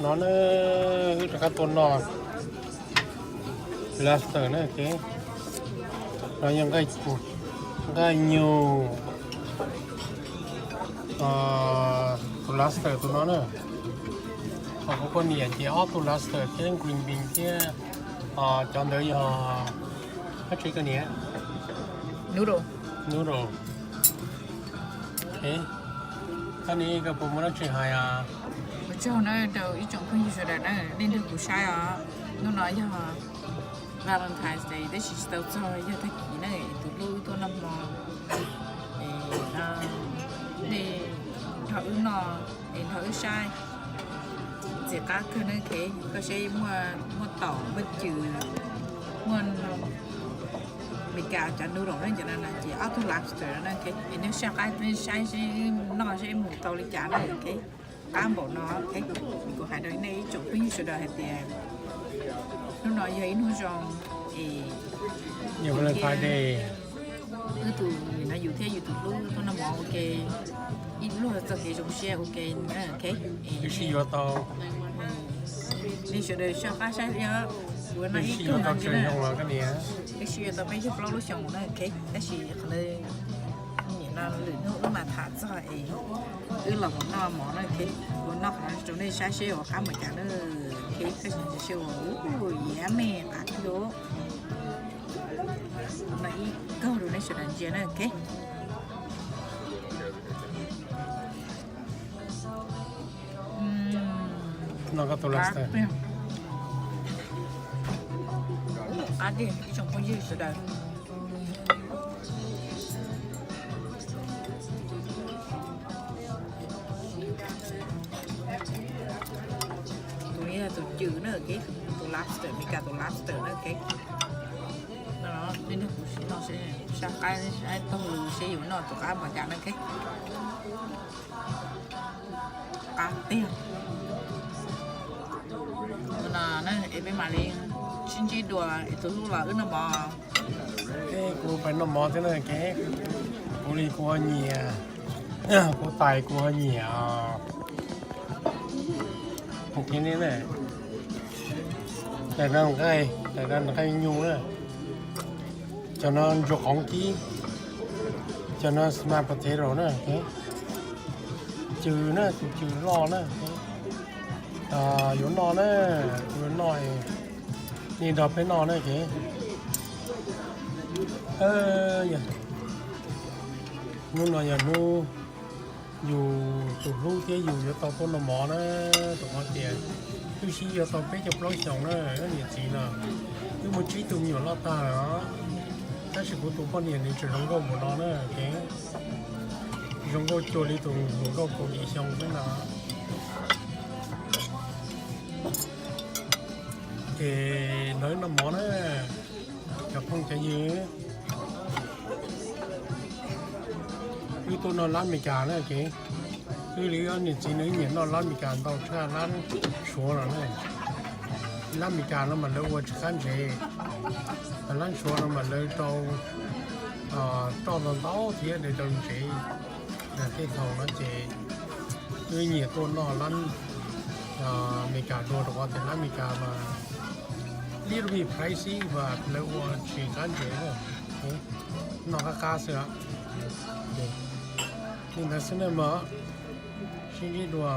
No na, wb rov qab tuaj noj lobster na, ok. No yog nqaij nyug, tus lobster tus no na. Ho kuv poj niam ces ob tug lobster thiab green bean thiab, cov ntawd yog, dab tsi koj niam? Noodle. Noodle. Koj niam, koj puas muaj dab tsi hais? Ua tsaug na rau ib tsoom phooj ywg sawv daws na, nej nrog kuv saib os. Hnub no yog Valentine's Day tab sis tsis tau txog, yog tag kis na, tus hlub tuaj noj hmo, nej nrog wb noj, nrog wb saib. Ntxim qab kawg na, ok. Koj saib, muaj taum, muaj cws, muaj Meskas cov noodle na, cov no ces ob tug lobster no na, ok. Es nej saj qab saib seb noj seb mus tau li cas na, ok. Qab npaum no, ok. Kuv hais rau nej ib tsoom phooj ywg sawv daws hais tias hnub no yog ib hnub zoo es yog Valentine's Day, wb tus, no yus thiab yus tus hlub tuaj noj mov ua ke, ib pluag txoj kev zoo siab ua ke, ok. Wb sib yuav tau, nej sawv daws soj qab saib, kuv no ib tug no, wb sib yuav tau peb caug plaub lub xyoo na, ok. Tab sis qhov ntawd, nim no lwm hnub wb mam tham txog es wb los mus noj mov na, ok. Kuv noj qhov no rau nej saib seb ua qab npaum cas na, ok. Tab sis seb ua, yummy qab tiag. No ib kaug rau nej sawv daws ntsia na, ok. No koj tus lobster. Qab tiag ib tsoom phooj ywg sawv daws. Tus no yog tus cws na, ok. Tus lobster, Meskas tus lobster na, ok. No, nej nrog kuv sib noj seb, saj qab saib taug lw seb yus noj tus qab npaum cas na, ok. Qab tiag. No na, es peb mam li sib ntsib dua es tus hlub los wb noj mov. Kuv pais noj mov thiab na, ok. Kuv li kuv ho nyiam, kuv tais kuv ho nyiam. Ok, ne, tais no nqaij, tais no nqaij nyug na. Cov no ntsuag qoov kib, cov no smashed potato na, cws na, tus cws loj na. Yuav noj na, yuav noj, nej nrog peb noj na, ok. Hnub no yog hnub yus tus hlub thiab yus yuav tau tuaj noj mov na, rau qhov tias wb sib yuav tau peb caug plaub xyoos na, niam txiv no. Wb muaj tsib tug me nyuam loj tag os, tab sis kuv tus poj niam nws tseem zoo nkauj npaum no na, ok. Zoo nkauj cuag li tus hluas nkauj kaum yim xyoo xwb no. Ces nrog wb noj mov na, cov phooj cov ywg. Wb tuaj noj lab Meskas na, ok. Wb li ob niam txiv no wb nyiam noj lab Meskas ntau tshaj lab Suav no na. Lab Meskas no mas lawv ua tsis qab ntsev, lab Suav no mas lawv rau roj ntau ntau thiab lawv rau ntsev. Tej thaum no ces wb nyiam tuaj noj lab Meskas dua rau qhov tias lab Meskas mas little bit pricey but lawv ua tsis qab ntsev na. Noj qab qab xwb. Li ntawd xwb na mog, sib ntsib dua.